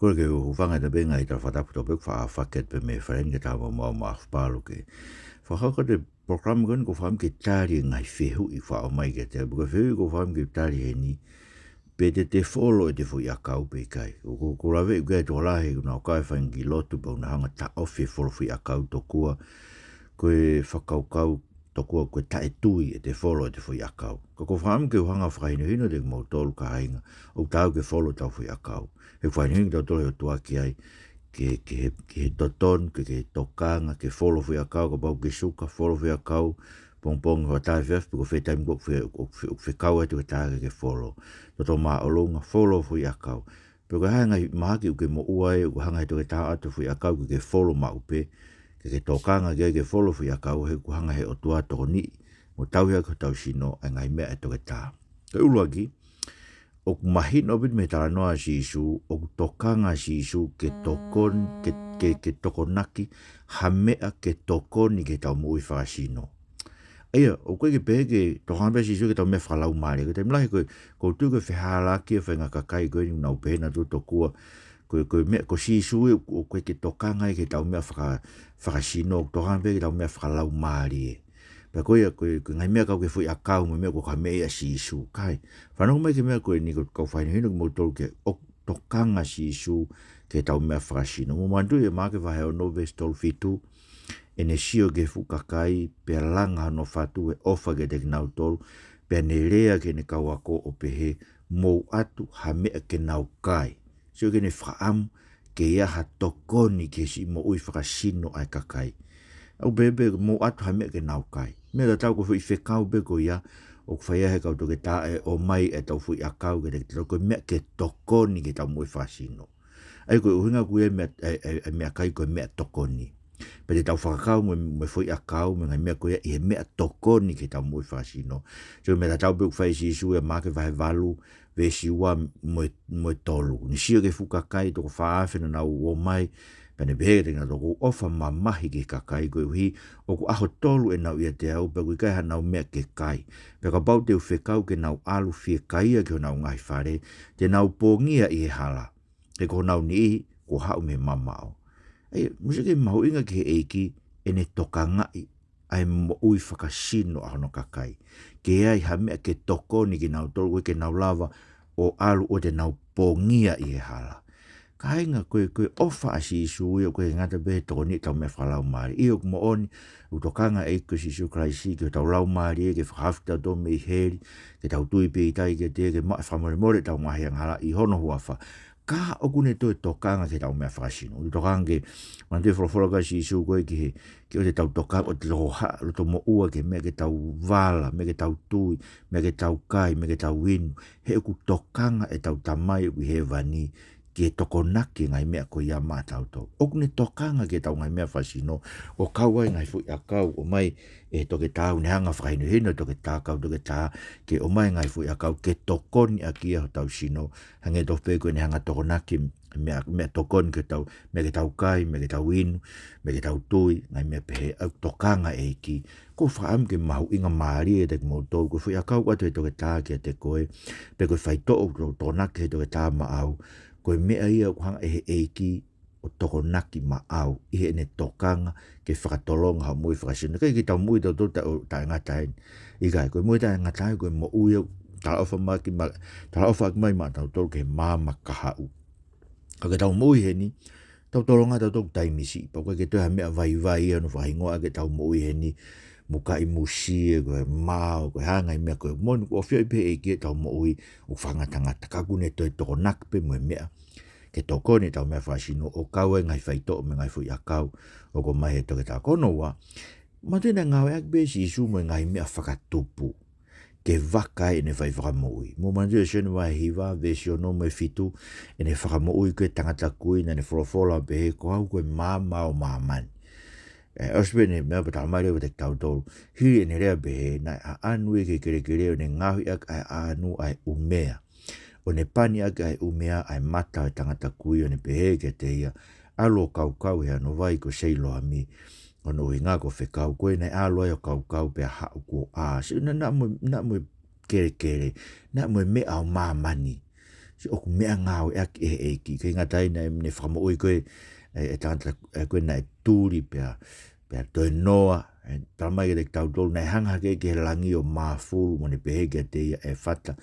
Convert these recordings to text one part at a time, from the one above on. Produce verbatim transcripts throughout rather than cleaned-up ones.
Kole ke u hūfanga atu pē he ngaahi tala fakatapu kotoa pē ʻoku faʻa fakahoko pē mei he fale ni ke tau maumau maʻa Falu ke fakahoko atu e polokalama ko eni ʻoku ou fakaʻamu ke tali e ngaahi fehuʻi ʻoku faʻa ʻomai kiate au. Pea ko e fehuʻi ʻoku ou fakaʻamu ke tali heni, pe te te folo ʻete foʻi ʻakau pe ʻikai. ʻOku, ʻoku ou laveʻi ʻoku ʻi ai e tokolahi ʻoku nau kau he fanga kiʻi lotu pea ʻoku nau hanga ʻo taʻofi e folo foʻi ʻakau tokua ko e fakakaukau tokua ko e taʻetui ʻete folo ʻete foʻi ʻakau. Ka ʻoku ou fakaʻamu ke u hanga ʻo fakahinohino kiate kimoutolu kāinga ʻoku taau ke folo ʻetau foʻi ʻakau. He fakahinohino kitautolu ʻe he ʻOtua ki ai, ke, ke he, ke he totonu, ke, ke he tokanga, ke folo foʻi ʻakau, kapau ʻoku ke suka, folo foʻi ʻakau pongipongi, hoʻatā, efiafi, pe ko fē taimi ʻoku fe-, ʻoku fe-, ʻoku fekau ai e toketā ke ke folo. Toto māʻolunga, folo foʻi ʻakau. Pe ko e hā e ngaahi mahaki ʻoku ke moʻua ai, ʻoku hanga ʻe he toketā ʻoatu e foʻi ʻakau ke ke folo maʻu pē, ke ke tokanga ki ai ke folo foʻi ʻakau, he ʻoku hanga ʻe he ʻOtua ʻo tokoniʻi mo tauhi ʻaki hotau sino ʻa e ngaahi meʻa ʻa e toketā. Ko e ʻuluaki, ʻoku mahino ʻaupito mei he talanoa ʻa Sīsū, ʻoku tokanga ʻa Sīsū ke tokon-, ke, ke, ke tokonaki ha meʻa ke tokoni ki heʻetau moʻui fakasino. ʻA ia, ʻoku ʻikai ke pehē ke tokanga pē ʻa Sīsū ki heʻetau meʻa fakalaumālie. Ko e taimi lahi ko e, ʻoku ou tui ko e fehālaaki e faʻahinga kakai ko eni ʻoku nau pehē nautolu tokua ko e, ko e meʻa, ko Sīsū ē ʻoku, ʻoku ʻikai ke tokanga ia ki heʻetau meʻa faka-, fakasino, ʻoku tokanga pē ki heʻetau meʻa fakalaumālie. Pea ko ia, ko e, ko e ngaahi meʻa kau ki he foʻi ʻakau mo e meʻa, ko e kau meʻa ia ʻa Sīsū. ʻIkai. Fanongo mai ki he meʻa ko eni, ʻoku ou fakaʻamu ke tokanga ʻa Sīsū ki heʻetau meʻa fakasino. Mou manatuʻi ʻe Maʻake vahe ono veesi tolu fitu, ʻene sio ki he fuʻu kakai, pea langa hono fatu ʻi he ʻofa kiate kinautolu, pea ne lea ki heʻene kau ako ʻo pehē, mou ʻoatu ha meʻa ke nau kai. Sio ki heʻene fakaʻamu ke ʻi ai ha tokoni ki he siʻi moʻui fakasino ʻa e kakai. ʻOku pehē pē mou ʻoatu ha meʻa ke nau kai. Meʻa tatau ko e foʻi fekau pē ko ia ʻoku fai ʻe he kau toketā ʻe ʻomai ʻetau foʻi ʻakau kiate kitautolu ko e meʻa ke tokoni ki heʻetau moʻui fakasino. ʻA ia ko e ʻuhinga ko ia e meʻa, e, e, e meʻakai ko e meʻatokoni. Pea te tau fakakau mo, mo e foʻi ʻakau, mo e ngaahi meʻa ko ia ʻi he meʻatokoni ki heʻetau moʻui fakasino. So meʻa tatau pē ʻoku fai ʻe Sīsū ʻia Maʻake vahe valu, veesi ua mo e, mo e tolu. Ne sio ki he fuʻu kakai, toko fā afe naʻa nau ō mai, pea ne pehē kiate kinautolu, ʻoku ou ʻofa mamahi ki he kakai, koeʻuhi ʻoku ʻaho tolu ʻenau ʻiate au, pea ʻoku ʻikai haʻanau meʻa ke kai. Pea kapau te u fekau ke nau ʻalu fiekaia ki honau ngaahi fale, te nau pongia ʻi he hala. He ko honau niʻihi kuo haʻu mei he mamaʻo. ʻA ia, mou sio ki he mahuʻinga ki he ʻEiki ʻene tokangaʻi ʻa e moʻui fakasino ʻa hono kakai. Ke ʻi ai ha meʻa ke tokoni kinautolu, ʻoku ʻikai ke nau lava ʻo ʻalu ʻo te nau pongia ʻi he hala. Kāinga, ko e, ko e ʻofa ʻa Sīsū ia ʻoku ʻikai ngata pē he tokoniʻi ʻetau meʻa fakalaumālie. ʻIo, ʻoku moʻoni, ʻoku tokanga e ʻEiki ko Sīsū Kalaisi ki hotau laumālie, ke fakahaofi kitautolu mei heli, ke tau tui pē ʻi he ʻikai ke te, ke maʻu e fakamolemole ʻetau ngaahi angahala ʻi hono huafa. Ka ʻoku ne toe tokanga ki heʻetau meʻa fakasino. ʻOku tokanga ki he, manatuʻi e folofola ʻa Sīsū ko ē ki he, ke ʻoua te tau tokanga, ʻoua te tau ha-, loto moʻua ki he meʻa ke tau vala, meʻa ke tau tui, meʻa ke tau kai, meʻa ke tau inu. He ʻoku tokanga ʻetau Tamai ʻoku ʻi hēvani ki he tokonaki e ngaahi meʻa ko ia maʻatautolu. ʻOku ne tokanga ki heʻetau ngaahi meʻa fakasino, ʻo kau ai e ngaahi foʻi ʻakau ʻomai ʻe he toketā, ʻoku ne hanga ʻo fakahinohino e toketā, kau toketā, ke ʻomai e ngaahi foʻi ʻakau ke tokoni ʻaki ia hotau sino, hangē tofu pē ko ʻene hanga ʻo tokonaki e meʻa, meʻatokoni ke tau, meʻa ke tau kai, meʻa ke tau inu, meʻa ke tau tui, ngaahi meʻa pehē. ʻOku tokanga e ʻEiki. ʻOku ou fakaʻamu ke mahuʻingamālie kiate kimoutolu, ko e foʻi ʻakau ʻoku ʻoatu ʻe he toketā kiate koe, pe ko e faitoʻo ʻoku tokonaki ʻe he toketā maʻau, ko e meʻa ia ʻoku hanga ʻe he ʻEiki ʻo tokonaki maʻau ʻi heʻene tokanga ke fakatolonga hoʻo moʻui fakasino. ʻIkai ke tau moʻui tautolu taʻe, taʻengata eni. ʻIkai, ko e moʻui taʻengata eni ko e moʻui ia ʻoku talaʻofa mai ki ma-, talaʻofa ʻaki mai maʻatautolu ki he maama kahaʻu. Ka ke tau moʻui heni, tau tolonga tautolu taimi siʻi, pea ʻoku ʻikai ke toe ha meʻa vaivai ia ʻoku fakahingoa ʻaki ʻetau moʻui heni, mukaʻi musie, ko e mao, ko e hā e ngaahi meʻa ko ē. Moʻoni ʻoku ʻafioʻi pē ʻe he ʻEiki ʻetau moʻui ʻoku fakangatangata, ka ʻoku ne toe tokonaki pē mo e meʻa ke tokoni ʻetau meʻa fakasino, ʻo kau ai e ngaahi faitoʻo mo e ngaahi foʻi ʻakau ʻoku ʻomai ʻe he toketā. Ko hono ua, manatuʻi naʻe ngāueʻaki pē ʻe Sīsū mo e ngaahi meʻa fakatupu ke vaka ai ʻene fai fakamoʻui. Mou manatuʻi ʻa Sione vahe hiva, veesi ono mo e fitu, ʻene fakamoʻui ko ē e tangata kui, naʻa ne folofola ʻo pehē, ko au ko e maama ʻo māmani. ʻE, ʻosi pē ʻene meʻa pea talamai leva kiate kitautolu, hili ʻene lea pehē, naʻe ʻaʻanu ia ki he kelekele ʻo ne ngaohi ʻaki ʻa e ʻanu ʻa e ʻumea, ʻo ne pani ʻaki ʻa e ʻumea ʻa e mata ʻo e tangata kui, ʻo ne pehē kiate ia, ʻalu ʻo kaukau ʻi hano vai ko Seiloami, ʻo hono ʻuhinga ko e fekau. Ko ia naʻe ʻalu ai ʻo kaukau pea haʻu kuo ʻā. Sio, naʻa, naʻa mo, naʻa mo e kelekele, naʻa mo e meʻa ʻo māmani. Sio, ʻoku meʻangāueʻaki ʻe he ʻEiki. ʻIkai ngata ai, naʻa ne fakamoʻui ko ē, ʻa e tangata ko ē naʻe tuli pea, pea toe noa, ʻe, talamai kiate kitautolu naʻe hanga hake ki he langi ʻo māfulu mo ne pehē kiate ia, ʻEfata,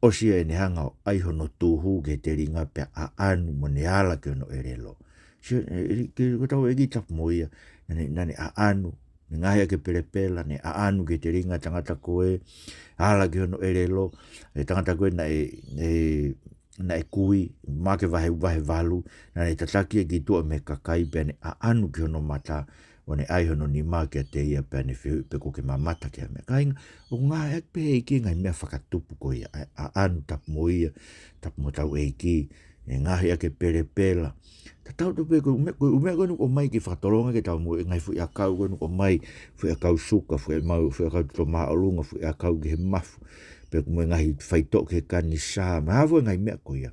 ʻosi ia ʻene hanga ʻo ʻai hono tuhu ki he telinga pea ʻaʻanu mo ne ala ki hono ʻelelo. Sio, ʻe, ʻe, ke, ko hotau ʻEiki tapu mo ia, naʻa ne, naʻa ne ʻaʻanu, ne ngaohi ʻaki e pelepela, ne ʻaʻanu ki he telinga ʻo e tangata ko ē, ala ki hono ʻelelo, ʻa e tangata ko ē naʻe, ʻe, naʻe kui, Maʻake vahe, vahe valu, naʻa ne tataki ia ki tuʻa mei he kakai pea ne ʻaʻanu ki hono mata, ʻo ne ʻai hono nima kiate ia pea ne fehuʻi pe kuo ke mamata ki ha meʻa. Kāinga, ʻoku ngāueʻaki pē ʻe he ʻEiki e ngaahi meʻa fakatupu ko ia, ʻa, ʻaʻanu tapu mo ia, tapu mo hotau ʻEiki, ʻe ngaohi ʻaki e pelepela. Tatau tofu pē ko e ʻū meʻa, ko e ʻū meʻa ko ē naʻe ʻomai ke fakatolonga ki heʻetau moʻui, e ngaahi foʻiʻakau ko ē naʻe ʻomai, foʻiʻakau suka, foʻi mau, foʻiʻakau toto māʻolunga, foʻiʻakau ki he mafu, pea mo e ngaahi faitoʻo ki he kanisā, mo e hā fua e ngaahi meʻa ko ia.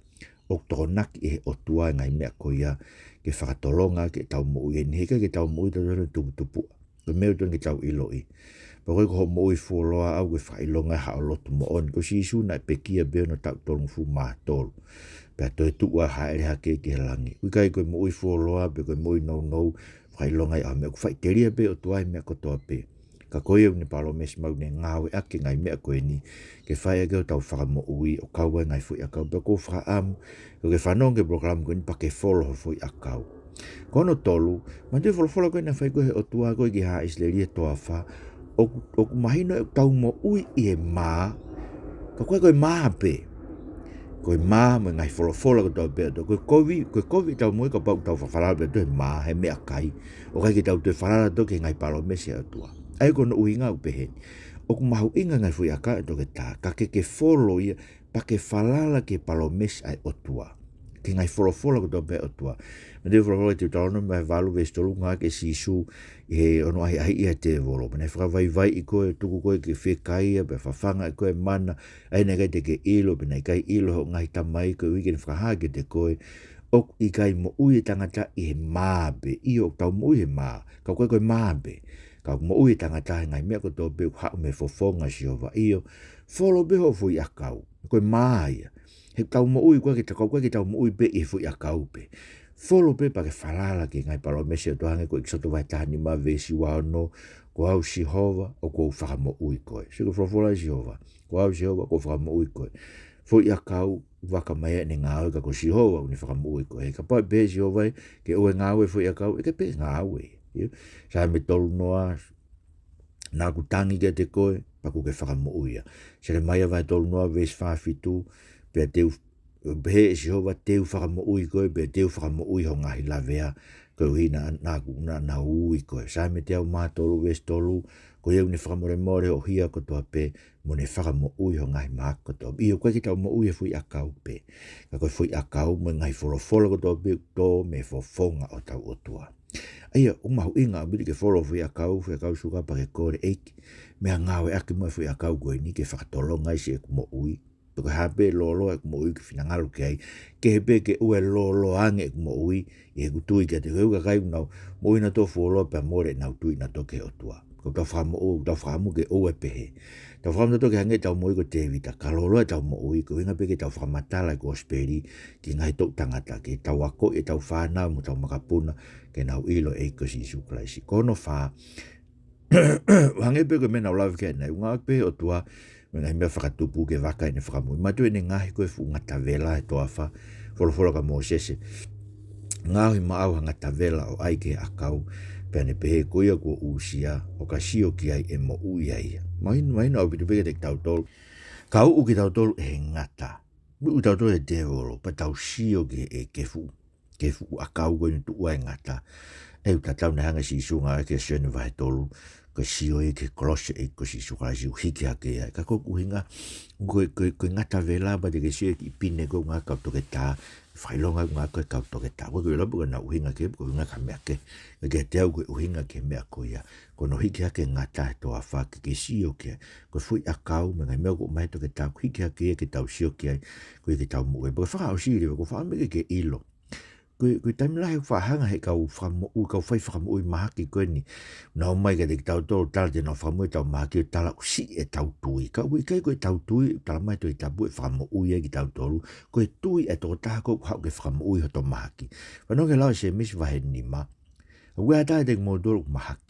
ʻOku tokonaki ʻe he ʻOtua e ngaahi meʻa ko ia ke fakatolonga ki heʻetau moʻui, ʻe niʻihi ʻikai ke tau moʻui tautolu he tuputupuʻa. Ko e meʻa ʻoku totonu ke tau ʻiloʻi. Pea ko e, ko hoʻo moʻui fuoloa ʻoku ke fakaʻilonga ai haʻo lotu moʻoni. Ko Sīsū naʻe pekia pē hono taʻu tolungofulu mā tolu. Pea toe tuʻu ʻo hāʻele hake ki he langi. ʻOku ʻikai ko e moʻui fuoloa pe ko e moʻui nounou, fakaʻilonga ai ʻa e meʻa, ʻoku faʻiteliha pē ʻOtua he meʻa kotoa pē. Ka ko ia ʻoku ne palōmesi mai ʻoku ne ngāueʻaki e ngaahi meʻa ko eni ke fai ʻaki hotau fakamoʻui ʻo kau ai e ngaahi foʻiʻakau. Pea ʻoku ou fakaʻamu ke ke fanongo ki he polokalama ko eni pea ke folo ho foʻiʻakau. Ko hono tolu, manatuʻi e folofola ko ē naʻe fai ko ē ʻe he ʻOtua ko ē ki haʻa ʻIsileli he toafa, ʻoku, ʻoku mahino ʻoku tau moʻui ʻi he mā, ka ʻoku ʻikai ko e mā pē. Ko e mā mo e ngaahi folofola kotoa pē ʻa e ʻOtua. Ko e kovi, ko e kovi ʻetau moʻui kapau ʻoku tau fakafalala pē ʻi he mā, he meʻakai, ʻo ʻikai ke tau toe falala tautolu ki he ngaahi palōmesi ʻa e ʻOtua. ʻA ia ko hono ʻuhinga ʻoku pehē ni. ʻOku mahuʻinga e ngaahi foʻiʻakau ʻa e toketā, ka ke ke folo ia, pea ke falala ki he palōmesi ʻa e ʻOtua, ki he ngaahi folofola kotoa pē ʻa e ʻOtua. Manatuʻi e folofola ʻi Teutalōnome vahe valu veesi tolu, ngāueʻaki ʻe Sīsū ʻi hono ʻahiʻahiʻi ʻa e tēvolo. Pea naʻe fakavaivaiʻi koe, tuku koe ke fiekaia, pea fafangaʻi koe ʻe he mana, ʻa ia naʻe ʻikai te ke ʻilo, pea naʻe ʻikai ʻilo ʻe hoʻo ngaahi tamai, koeʻuhi ke ne fakahā kiate koe ʻoku ʻikai moʻui e tangata ʻi he mā pē. ʻIo, ʻoku tau moʻui he mā, ka ʻoku ʻikai ko e mā pē. Ka ʻoku moʻui e tangata he ngaahi meʻa kotoa pē ʻoku haʻu mei he fofonga ʻo Sihova. ʻIo, folo pē hoʻo foʻiʻakau. Ko e mā ia. He ʻoku tau moʻui, ʻoku ʻikai ke ta-, ʻoku ʻikai ke tau moʻui pē ʻi he foʻiʻakau pē. Folo pē pea ke falala ki he ngaahi palōmesi ʻa e ʻOtua, hangē ko ʻEkisoto vahe taha nima veesi ua ono, Ko au Sihova, ʻoku ou fakamoʻui koe. Sio ki he folofola ʻa Sihova. Ko au Sihova, ʻoku ou fakamoʻui koe. Foʻiʻakau, vaka mai ʻene ngāue, ka ko Sihova ʻoku ne fakamoʻui koe. He kapau ʻe pehē ʻe Sihova ia ke ʻoua ʻe ngāue e foʻiʻakau, ʻe ʻikai pē ngāue. ʻIo? Saame tolu noa, naʻa ku tangi kiate koe, pea kuo ke fakamoʻui au. Selemaia vahe tolu noa veesi fā fitu, pea te u, pehē ʻe Sihova, te u fakamoʻui koe, pea te u fakamoʻui ho ngaahi lavea, koeʻuhi naʻa, naʻa ku, naʻa, naʻa ku ui koe. Saame teau mā tolu veesi tolu, ko ia ʻoku ne fakamolemole hoʻo hia kotoa pē, mo ne fakamoʻui ho ngaahi mahaki kotoa. ʻIo, ʻoku ʻikai ke tau moʻui he foʻiʻakau pē. Ka ko e foʻiʻakau mo e ngaahi folofola kotoa pē ʻoku tō mei he fofonga ʻo hotau ʻOtua. ʻA ia, ʻoku mahuʻinga ʻaupito ke folo e foʻiʻakau, foʻiʻakau suka pea ke kole, ʻEiki, meʻangāueʻaki mai e foʻiʻakau ko eni ke fakatolonga ai siʻeku moʻui. Pe ko e hā pē e lōloa ʻeku moʻui ʻoku finangalo ki ai. Kehe pē ke ʻoua ʻe lōloa ange ʻeku moʻui, ʻi heʻeku tui kiate koe. He ʻoku ʻi ai e kakai ʻoku nau moʻui nautolu fuoloa pea mole ʻenau tui nautolu ki he ʻOtua. Ka ʻoku tau fakamoʻu, ʻoku tau fakaʻamu ke ʻoua ʻe pehē. Tau fakaʻamu tautolu ke hangē ʻetau moʻui ko Tēvita, ka lōloa ʻetau moʻui, ko e ʻuhinga pē ke tau fakamatala e kosipeli ki he ngaahi toʻu tangata, ke tau akoʻi ʻetau fānau mo ʻetau makapuna ke nau ʻilo e ʻEiki ko Sīsū Kalaisi. Ko hono fā, hangē pē ko e meʻa naʻa ku lave ki ai ʻanenai, ʻoku ngāueʻaki pē ʻe he ʻOtua mo e ngaahi meʻa fakatupu ke vaka ʻene fakamoʻui. Manatuʻi ʻene ngaohi ko ē e fuʻu ngata vela he toafa, folofola kia Mōsese, Ngaohi maʻau ha ngata vela ʻo ʻai ki he ʻakau, pea ne pehē, Ko ia kuo uesia, ʻo ka sio ki ai ʻe moʻui ai ia. Mahino, mahino ʻaupito pē kiate kitautolu. Ka uʻu kitautolu ʻe he ngata. Uʻu kitautolu ʻe he tēvolo, pea tau sio ki he, ki he fuʻu, ki he fuʻu ʻakau ko eni ʻoku tuʻu ai e ngata. ʻOku tatau, naʻe hanga ʻe Sīsū ʻo ngāueʻaki ʻa Sione vahe tolu, ko e sio ia ki he kolosi ʻo e ʻEiki ko Sīsū Kalaisi ʻoku hiki hake ai. Ka ko e ʻuhinga, ko e, ko e, ko e ngata vela pea te ke sio ki he pine ko ē ʻoku ngāueʻaki ʻe he kau toketā, fakaʻilonga ʻoku ngāueʻaki ʻe he kau toketā. ʻOku ʻikai ke u ʻilo pe ko e hā hono ʻuhinga ki ai, pe ko e ʻuhinga ki ha meʻa kehe. Ka kiate au ko e ʻuhinga ki he meʻa ko ia. Ko hono hiki hake e ngata he toafa ke ke sio ki ai. Ko e foʻiʻakau mo e ngaahi meʻa ʻoku ʻomai ʻe he toketā, ʻoku hiki hake ia ke tau sio ki ai, koeʻuhi ke tau moʻui. Pea ko e fakaʻosi leva, ʻoku ou fakaʻamu ke ke ʻilo. Ko e, ko e taimi lahi ʻoku faʻa hanga he kau fakamoʻui, kau fai fakamoʻui mahaki ko eni, nau ō mai kiate kitautolu tala te nau fakamoʻui ʻetau mahaki ʻo tala ʻoku siʻi ʻetau tui. Ka ʻoku ʻikai ko ʻetau tui, tala mai Tohi Tapu ʻe fakamoʻui ai kitautolu, ko e tui ʻa e tokotaha ko ē ʻoku haʻu ke fakamoʻui hoto mahaki. Fanongo ki he lau ʻa Sēmisi vahe nima. ʻOku ʻatā kiate kimoutolu ʻoku mahaki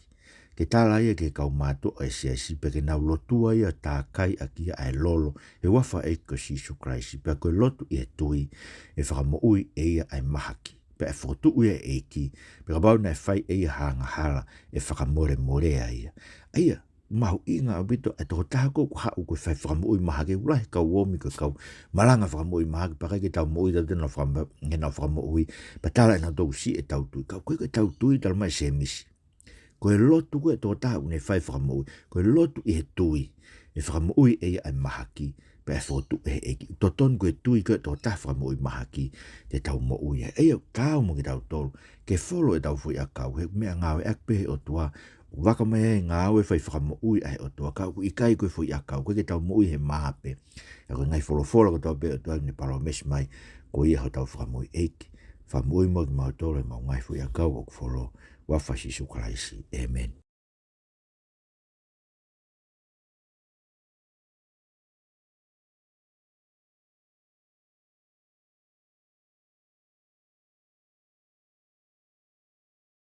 ke tala ia ki he kau mātuʻa ʻo e siasi, pea ke nau lotua ia ʻo tākai ʻaki ia ʻa e lolo he huafa ʻo e ʻEiki ko Sīsū Kalaisi, pea ko e lotu ʻi he tui ʻe fakamoʻui ʻe ia ʻa e mahaki, pea ʻe fokotuʻu ia ʻe he ʻEiki, pea kapau naʻe fai ʻe ia ha angahala ʻe fakamolemole ai ia. ʻA ia, mahuʻinga ʻaupito ʻa e tokotaha ko ē ʻoku haʻu ko e fai fakamoʻui mahaki. ʻOku lahi e kau ō mai ko e kau malanga fakamoʻui mahaki, pea ʻikai ke tau moʻui tautolu ʻenau fakamo-, ʻenau fakamoʻui, pea tala ʻe nautolu ʻoku siʻi ʻetau tui. Ka ʻoku ʻikai ko ʻetau tui, tala mai Sēmisi. Ko e lotu ko ē ʻa e tokotaha ʻoku ne fai fakamoʻui, ko e lotu ʻi he tui ʻe fakamoʻui ʻe ia ʻa e mahaki, pea ʻe fokotuʻu ʻe he ʻEiki. Totonu ko e tui ko ē ʻa e tokotaha fakamoʻui mahaki te tau moʻui ai. ʻA ia ʻoku taau mo kitautolu ke folo ʻetau foʻi ʻakau, he meʻangāueʻaki pē ʻe he ʻOtua, ʻoku vaka mai ai e ngāue fai fakamoʻui ʻa e ʻOtua, ka ʻoku ʻikai ko e foʻi ʻakau, ʻoku ʻikai ke tau moʻui he mā pē. Ka ko e ngaahi folofola kotoa pē ʻa e ʻOtua ʻoku ne palōmesi mai, ko ia hotau fakamoʻui. ʻEiki, fakamoʻui muʻa kimautolu ʻi heʻemau ngaahi foʻi ʻakau ʻoku folo, huafa ʻo Sīsū Kalaisi. ʻĒmeni.